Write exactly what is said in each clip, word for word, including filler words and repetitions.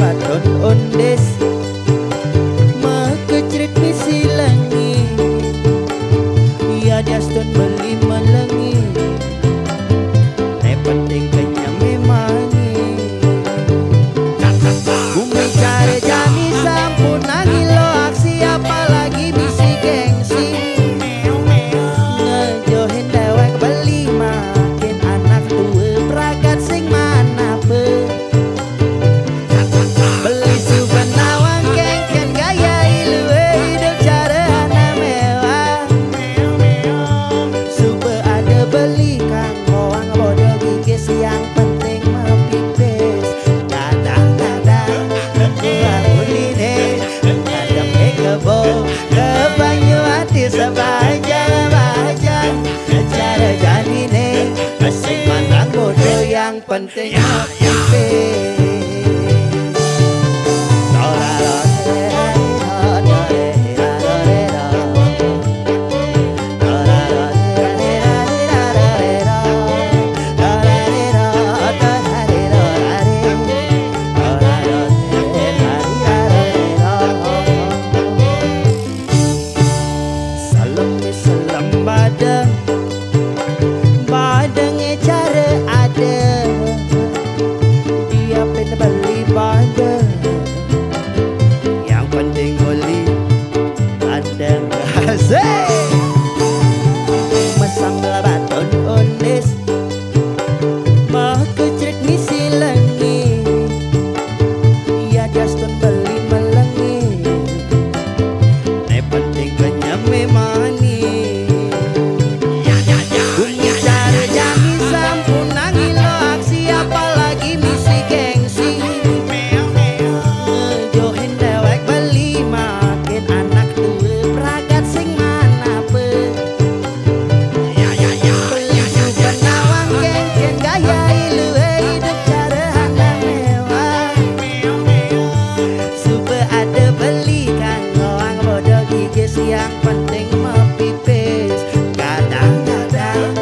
Ton ondes, makecrit misi lengi. Ya diastun beli melengi. Ne penting kenyem memani. Bumi care jani sampun angin lo aksi, apalagi misi gengsi. Ngejohin dewek beli makin anak tua pragat sing manape. Beli suba nawang kengken gaya ilue idup care anak mewah. Suba ada beli kang ngoang bodo gigis yang penting mepipis. Kadang-kadang ketua unine ada kebo ke banyu ati sebahajan-bahajan. Care janine sing mantang bodo yang penting mepipis. Salem, salem badeng, badenge care ade. Dia pin beli badeng, yang penting beli badeng. Asik. Mesambel baton onis, mau kecrit misi lengi. Ya diastun beli melengi. Ne penting kenyem memani. Bumi care jani sampun angin lo aksi, apalagi misi gengsi. Ngejohin dewek beli makin anak tua pragat sing manape. Beli suba nawang kengken gaya ilue idup care anak mewah. Suba ada beli kang ngoang bodo gigis yang penting mepipis. Kadang-kadang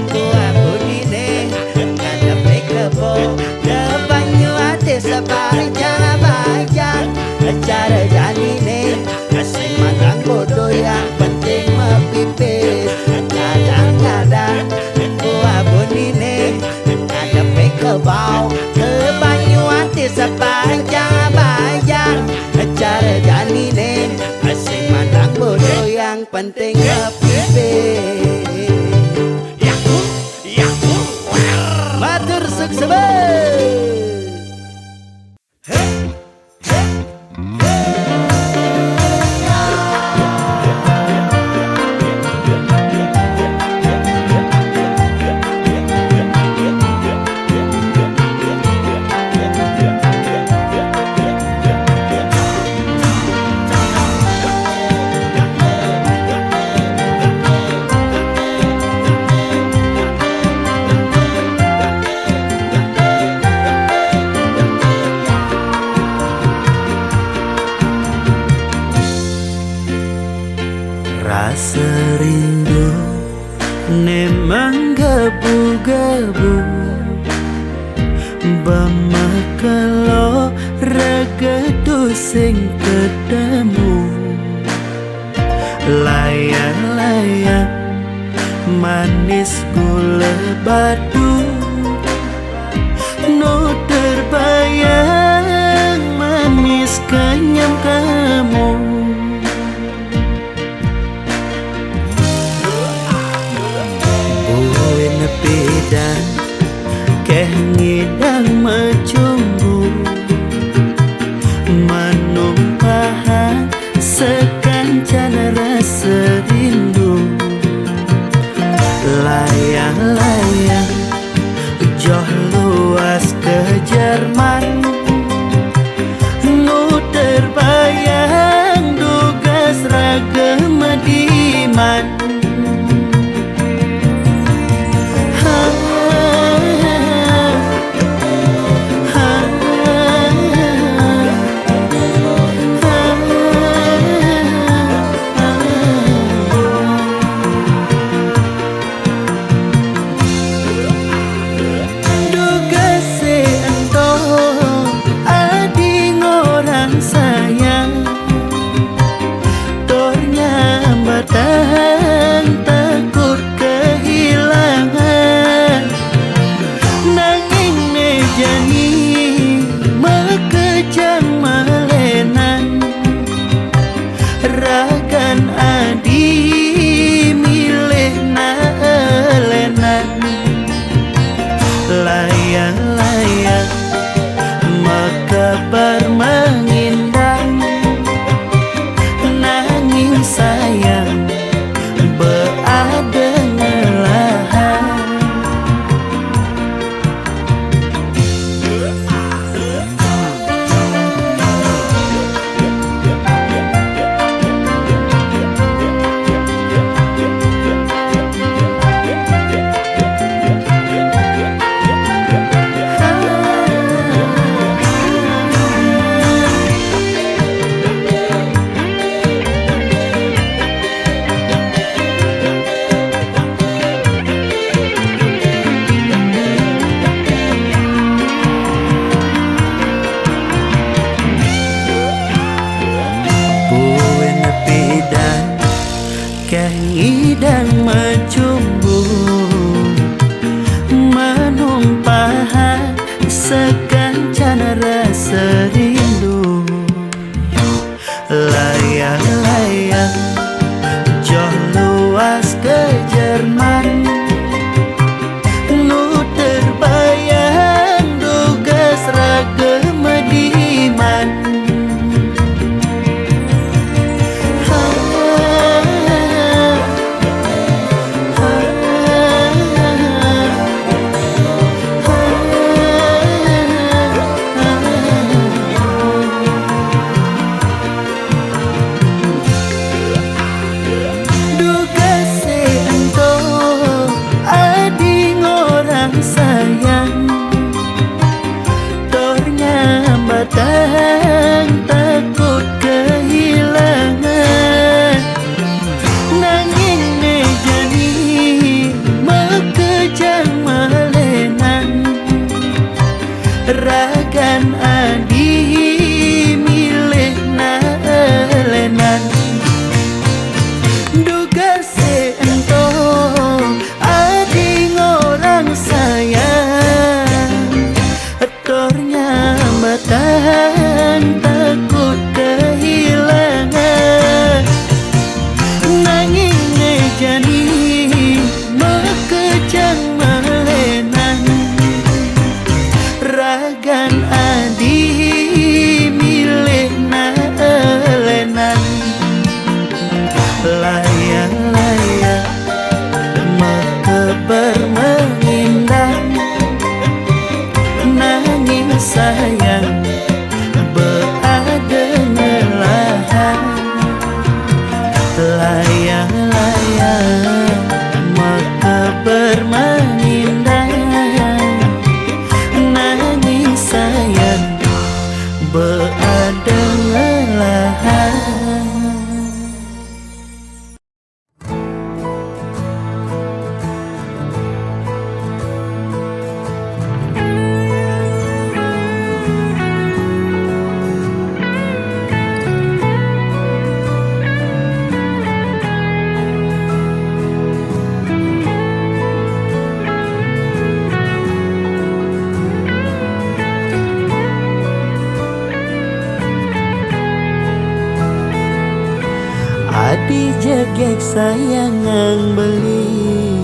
tua bunine ngadepe kebo ke banyu ati sebahajan-bahajan. Care janine sing mantang bodo yang penting mepipis. Kadang-kadang tua bunine ngadepe kebau ke banyu ati sebahajan-bahajan. Care janine sing mantang bodo yang penting mepipis. Matur suksma. Rasa rindu ne menggebu-gebu, bama kelo raga tu sing ketemu. Layang-layang manis gula batu, nu terbayang manis kenyem kamu. Buin pidan keh ngidang macunggu, manumpahan sakancan rasa rindu. Layang-layang joh luas ke Jerman, nu terbayang dugas raga madiman. Ha, ha, rindu. Layang-layang joh luas ke Jerman, nu terbayang dugas raga mediman. Dugas ento adi ngorang sayang, tor nyambatang takut kehilangan. Nanging ne jani makejang malenan, ragan adi milih nalenan. Dugas ento adi ngorang sayang, tor nyambatang takut kehilangan. Nanging ne jani makejang malenan, ragan adi milih nalenan. Layang-layang maka bermengindang, nanging sayang beada ngelahan. Layang-layang maka bermengindang, nanging sayang beada ngelahan. Adi jegeg sayang nang beli,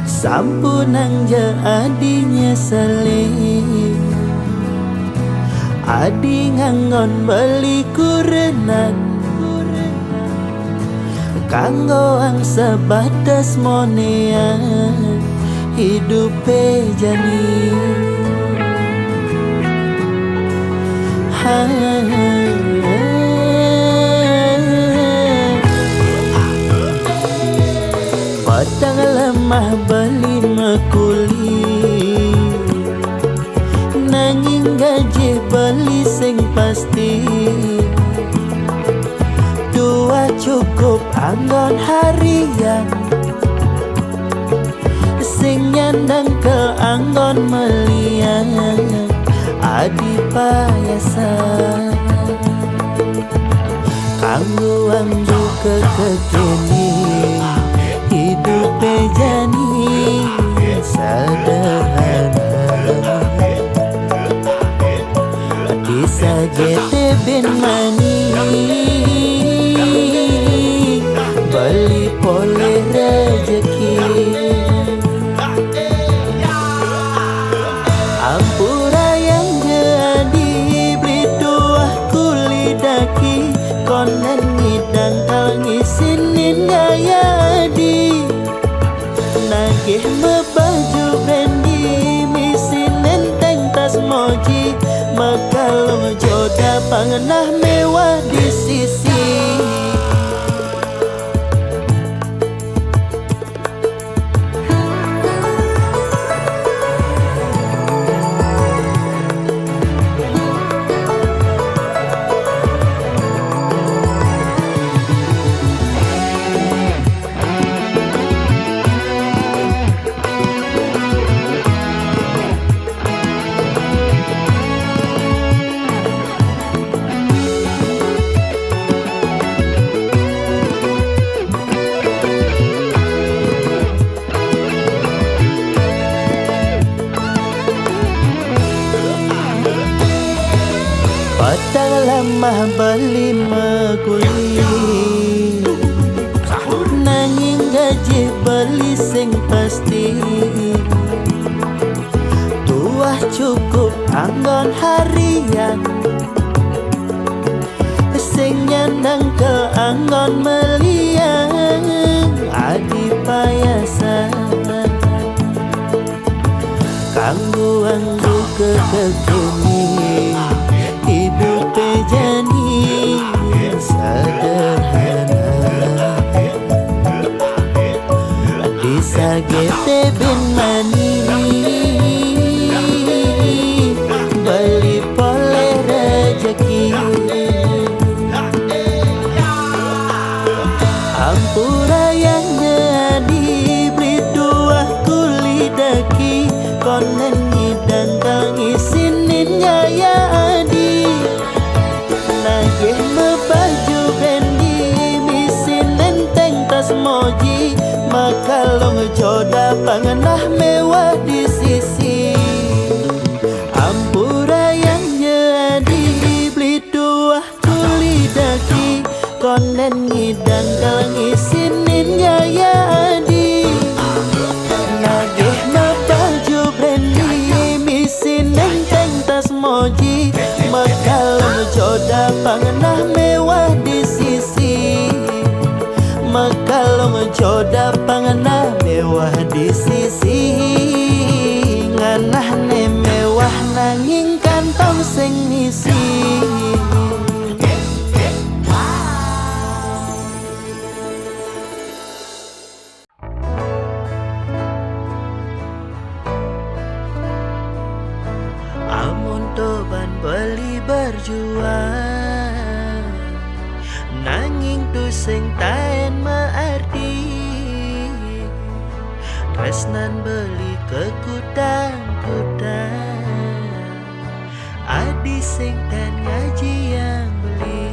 sampunang ja adi nyeseli. Adi nganggon beli kurenan, kanggo ang sebatas monean idupe jani. Ha. Petang lemah beli mekuli, nanging gajih beli sing pasti. Tuah cukup anggon harian, sing nyandang ke anggon melian, adi payasa. Kanggo ang juga kekini, idupe jani sederhana. Kisah G T bin mani, beli poleh rejeki. Ampura yang jadi beli tuah kulidaki, konden ngidang kal ngisinin gaya adi. Nagih mebaju bendi, misi nenteng tas moji, makalung joda pangenah mewah di sisi. Patang lamah beli makuli, nanging gaji beli sing pasti. Tuah cukup anggon harian, sing nyandang ke anggon meliang adi payasan. Kanggo anggo kekekini, idupe jani sederhana. Disagete bin mani, beli poleh rejeki. Ampura yang jadi beli tuah kuli daki, konen ngidang kang isinin nyaya adi. Nagih mebaju bendi, misin enteng tas moji, makalong joda pangenah mewah di sisi. Ampura yang jadi beli tuah kuli daki, konen ngidang kalang isinin nyaya adi. Nagih mebaju bendi, misin enteng tas moji, makalong joda pangenah mewah di sisi. Makalong joda pangenah mewah di sisi. Nganahne mewah nanging kantong sing misi. Amun toban beli berjuang, nanging tusing taen maarti. Tresnan beli kekutang-kutang, adi sing taen ngajiang beli.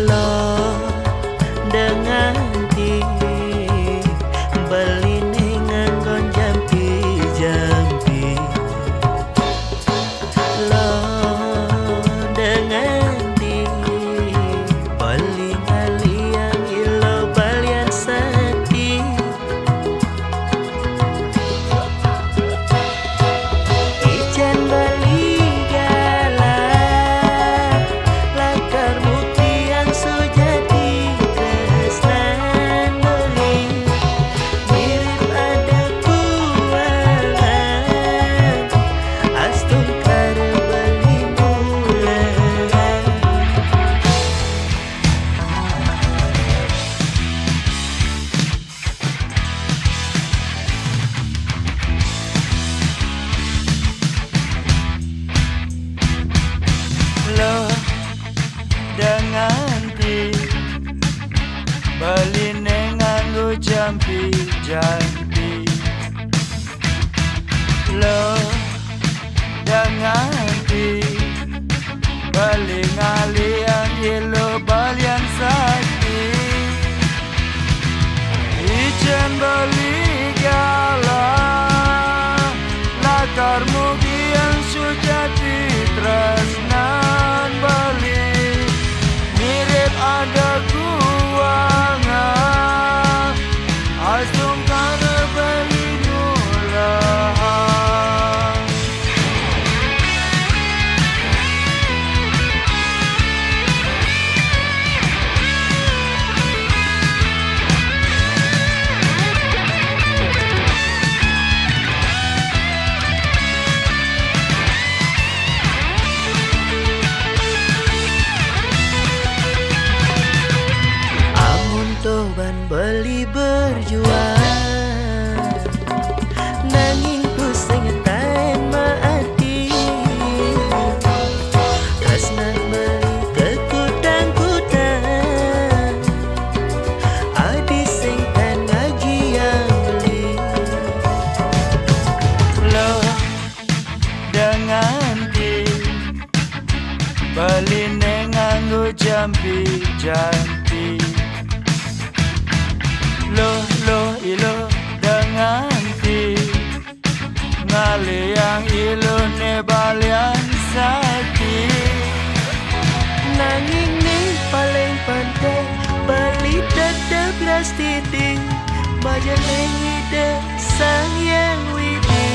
Lo dengan ti, beline nganggon jampi-jampi. Lo dengan ti, beli ngaliang ilo balian sati. Ijen beli galah, lakar mukian sujati tresnan beli. Mirip ada kuangan, astungkara beli mulaan. Lo dengan ti, beline nganggo jampi-jampi. Lo dengan ti, beli ngaliang ilo balian sati. Ijen beli galah, lakar mukian sujati tresnan beli. Mirip ada kuangan, astungkara beli mulaan. Amun toban beli berjuang, nanging tusing taen maati. Tresnan beli kekutang-kutang, Titing, majeling Ida Sang Hyang Widi.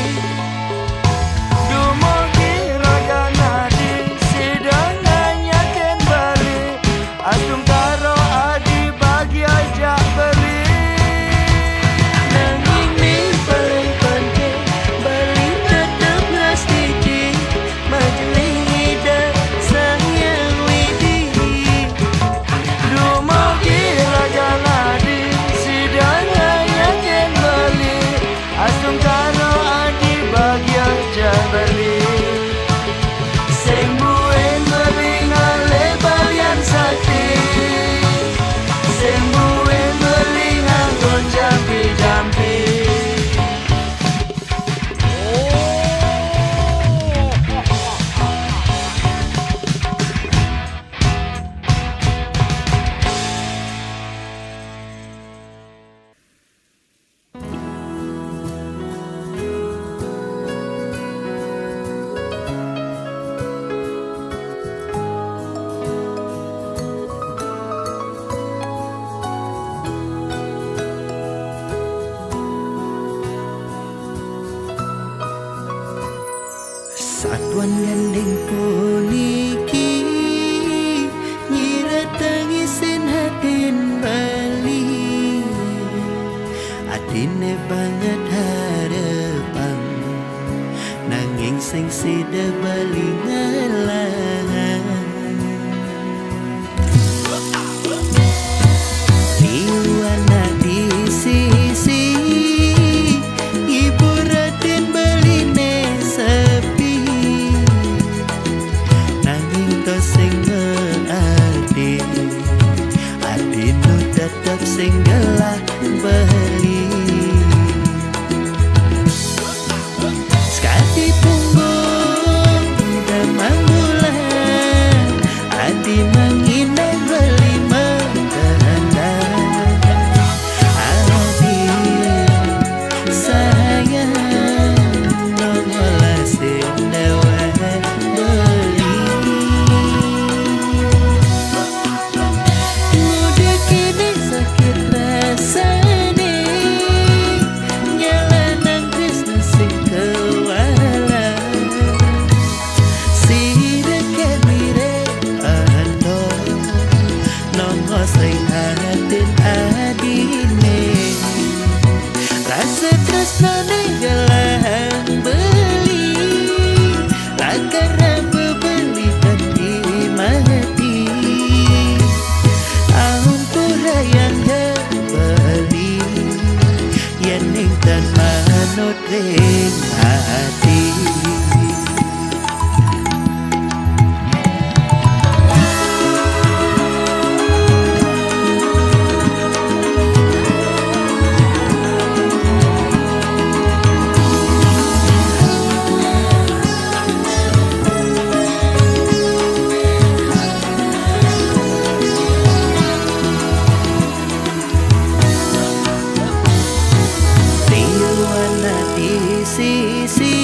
Dumugi Raja Nadi, sida nganyakin beli, astungkara adi bagia jak beli. Nanging ning paling penting, beli tetep lestiti, majeling Ida Sang Hyang Widi. Dumugi Raja Nadi, sida nganyakin beli, astungkara adi bagia jak beli. Sing buin beli ngalih balian sakti, sing buin beli nganggo jampi-jampi. Satuan gending puniki nyiratang isin atin beli. Atine banget harepang, nanging sing sida beli ngalang. Liwat di sisi, ibu raden beline sepi. Nanging to sing ati, atinu tetep sing gelah beli. Sekati punggung ida mambulan, adi manginang beli mengkehendak. Adi sayang nongolas dewek beli. Muda kini sakit rasane, nyalanang tresna sing kewala. Sira kemire anto, nongo sing atin adine. Rasa tresnane gelang beli, lakar bebeli kanthi mati. Ampura yang beli, yen ning tan manut ring ati. Liwana di sisi,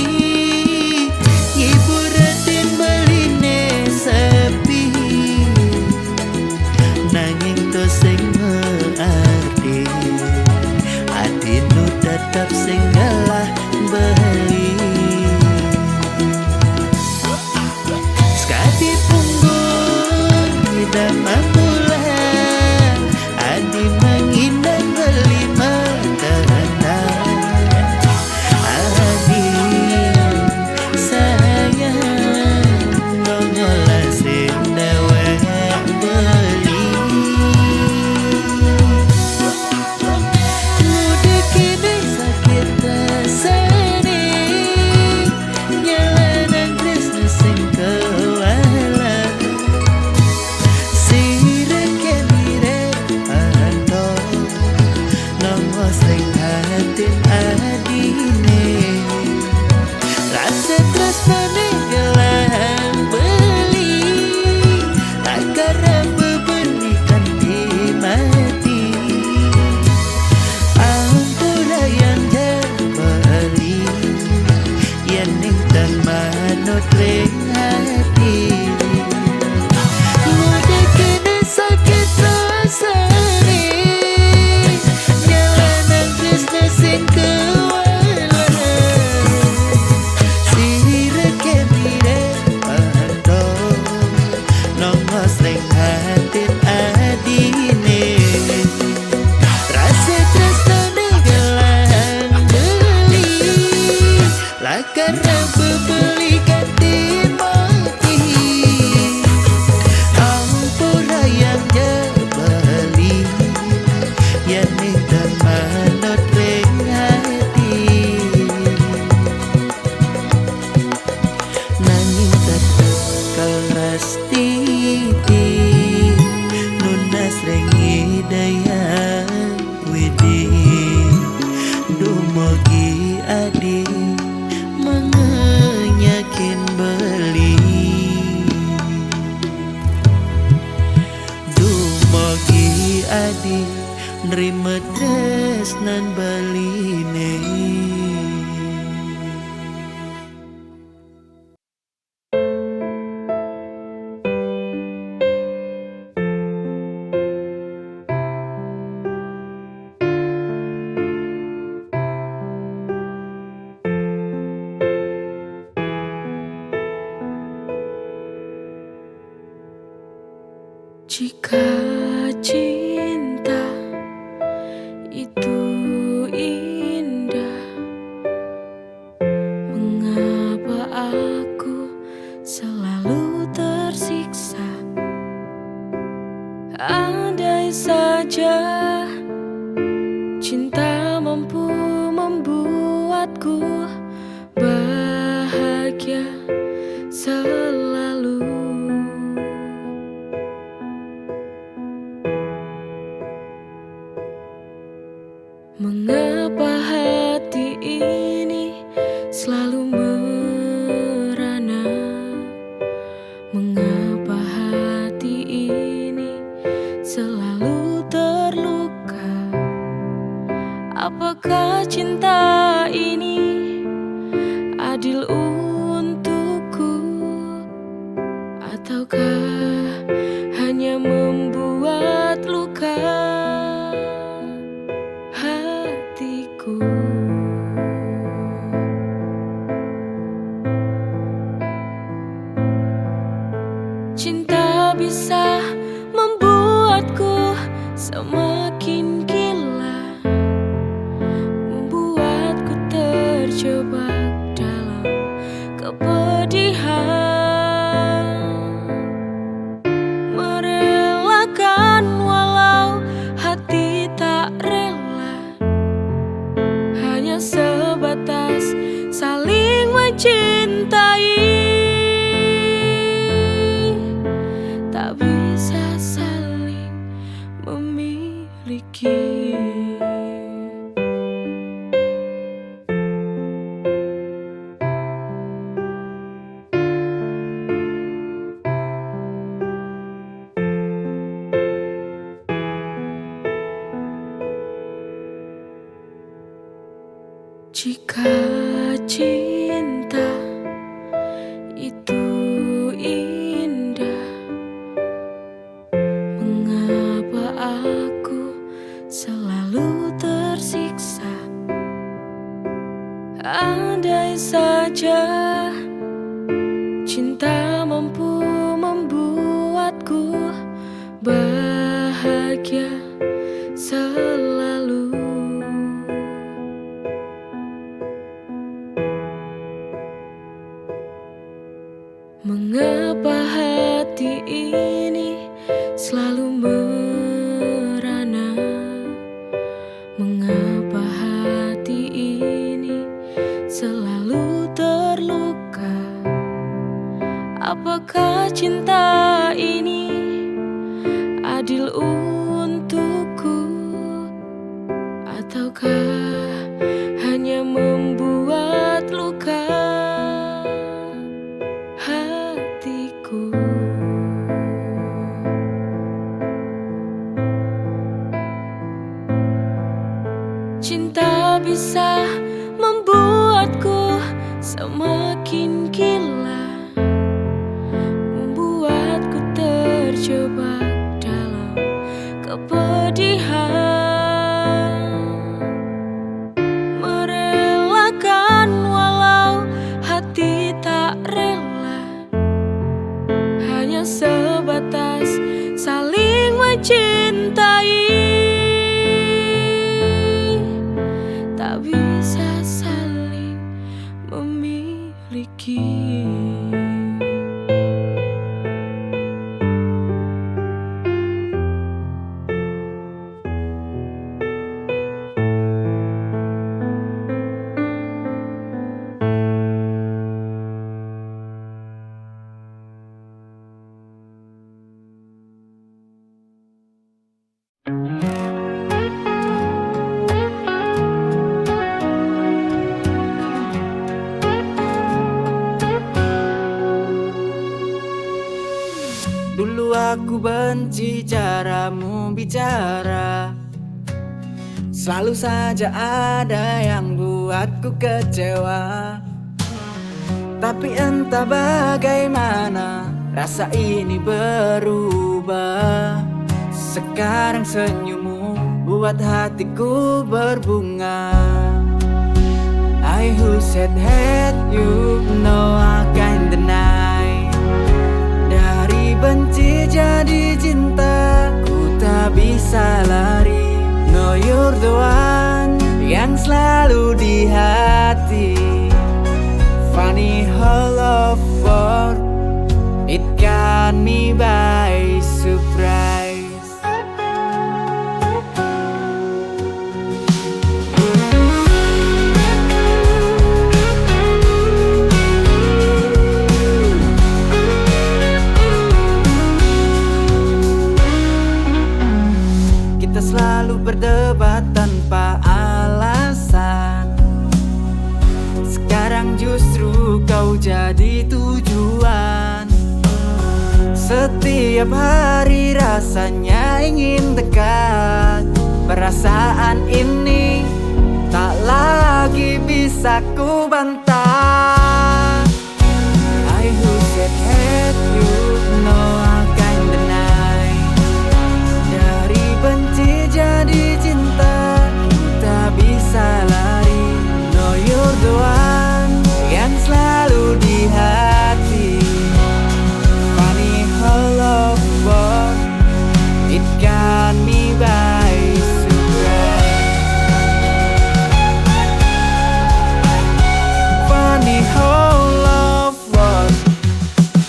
ibu raden beline sepi. Nanging to sing arti, atinu tetep sing gelah beli. Sekati punggung ida mambulan, adi manginang beli mengkehendak. Adi sayang nongolas dewek beli. Muda kini sakit Nrimo tresnan baline. Jika cinta itu indah, mengapa aku selalu tersiksa? Andai saja cinta mampu membuatku bahagia selalu. Mengapa hati ini selalu merana? Mengapa hati ini selalu terluka? Apakah cinta ini adil untukku, ataukah hanya membuat luka hatiku? Cinta bisa membuatku semakin gila, membuatku terjebak dalam kepedihan, merelakan walau hati tak rela, hanya sebatas saling mencintai, tak bisa saling memiliki. Jika cinta itu indah, mengapa aku selalu tersiksa? Andai saja cinta mampu membuatku bahagia selalu. Mengapa hati ini selalu merana? Mengapa hati ini selalu terluka? Apakah cinta ini adil untukku, ataukah hanya membuat luka hatiku? Cinta bisa membuatku semakin gila, membuatku terjebak dalam kepedihan, merelakan walau hati tak rela, hanya sebatas saling mencintai, tak bisa saling memiliki. Dulu aku benci caramu bicara, Selalu saja ada yang buatku kecewa. Tapi entah bagaimana, rasa ini berubah. Sekarang senyummu buat hatiku berbunga. I who said hate you, no, I can't deny. Dari benci jadi cinta, ku tak bisa lari. No, you're the one yang selalu di hati. Funny how love works, it caught me by surprise. Kita selalu berdebat tanpa alasan. Sekarang justru kau jadi tujuan. Setiap hari rasanya ingin dekat. Perasaan ini tak lagi bisa ku bantah. I who said hate you, no, I can't deny. Dari benci jadi cinta, ku tak bisa lari. No, you're the one yang selalu di hati. Funny how love works, it caught me by surprise. Funny how love works,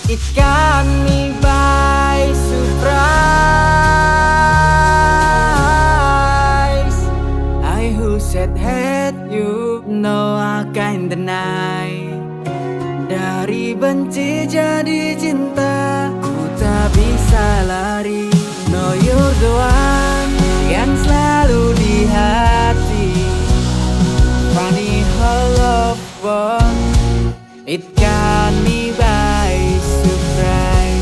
it caught me by surprise. I who said hate you, no, I can't deny. Dari benci jadi cinta, ku tak bisa lari. No, you're the one yang selalu di hati. Funny how love works, it caught me by surprise.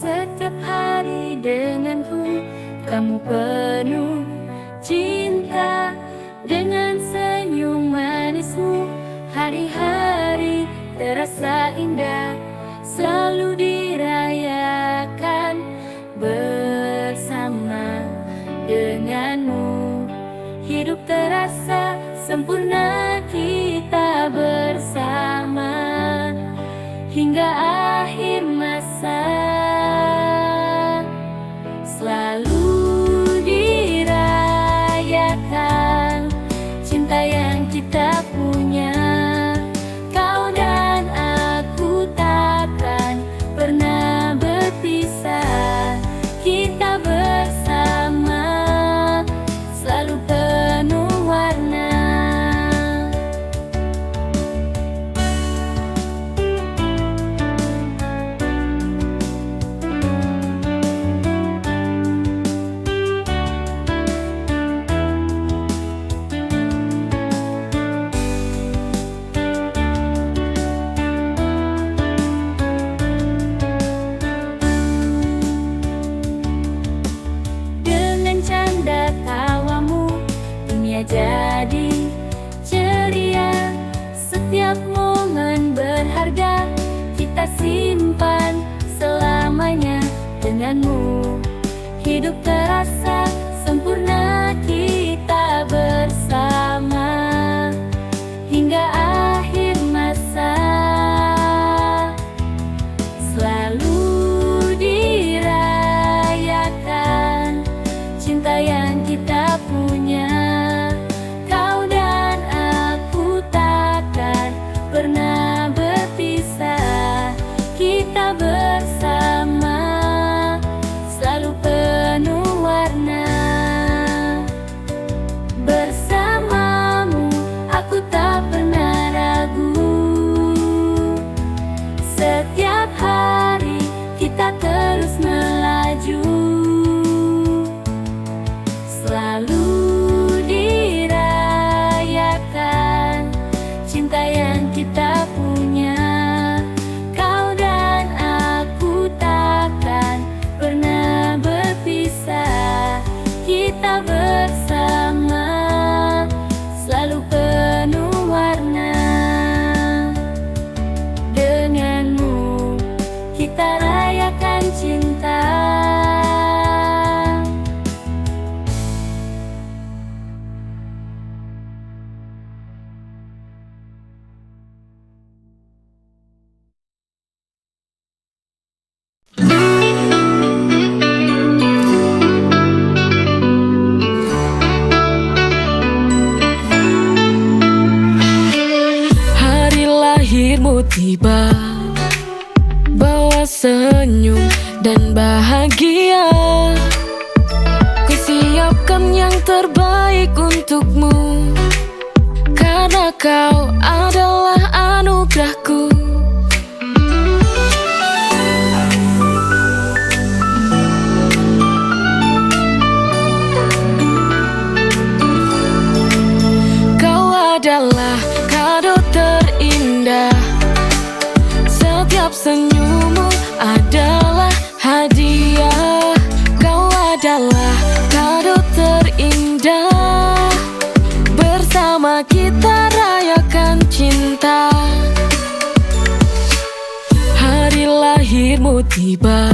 Setiap hari denganku, kamu penuh cinta. Dengan senyum manismu, hari-hari terasa indah. Selalu dirayakan bersama denganmu. Hidup terasa sempurna kita bersama hingga akhir masa. Selalu dirayakan cinta yang kita punya. Kau dan aku takkan pernah berpisah. Kita bersama selalu penuh warna. Dengan canda tawamu, dunia jadi ceria. Setiap momen berharga kita simpan selamanya denganmu. Hidup terasa sempurna kita bersama hingga akhir masa. Selalu dirayakan cinta yang kita punya. Kau dan aku takkan pernah berpisah. Kita tiba, bawa senyum dan bahagia. Kusiapkan yang terbaik untukmu, karena kau adalah anugerahku. Kau adalah kado terindah. Setiap senyummu adalah hadiah. Kau adalah kado terindah. Bersama kita rayakan cinta. Hari lahirmu tiba,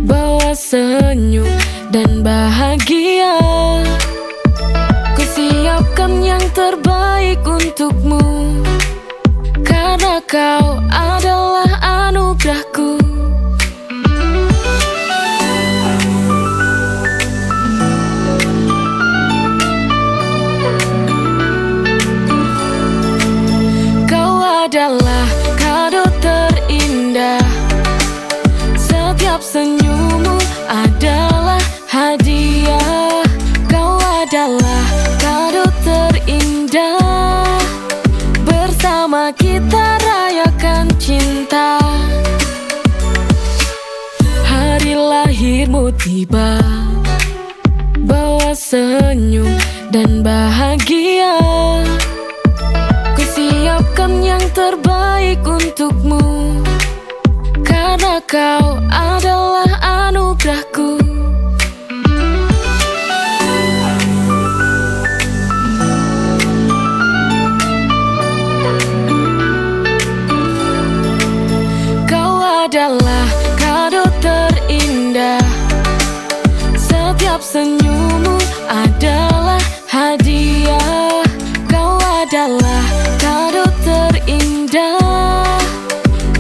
bawa senyum dan bahagia. Kusiapkan yang terbaik untukmu, karena kau adalah anugerahku. Kau adalah kado terindah. Setiap senyummu adalah hadiah. Kau adalah kado terindah. Bersama kita rayakan cinta. Hari lahirmu tiba, bawa senyum dan bahagia. Kusiapkan yang terbaik untukmu, karena kau adalah anugerahku. Kau adalah kado terindah. Setiap senyummu adalah hadiah. Kau adalah kado terindah.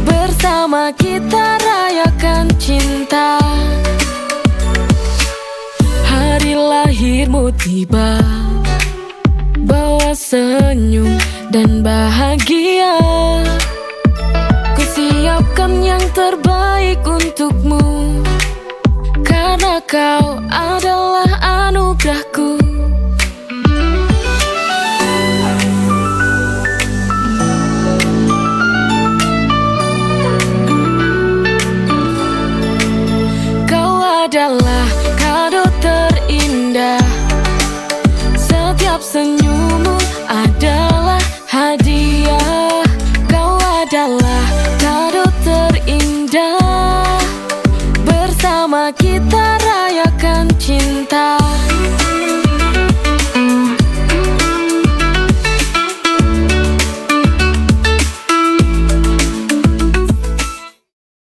Bersama kita rayakan cinta. Hari lahirmu tiba, bawa senyum dan bahagia. Kusiapkan yang terbaik untukmu, karena kau adalah anugerahku.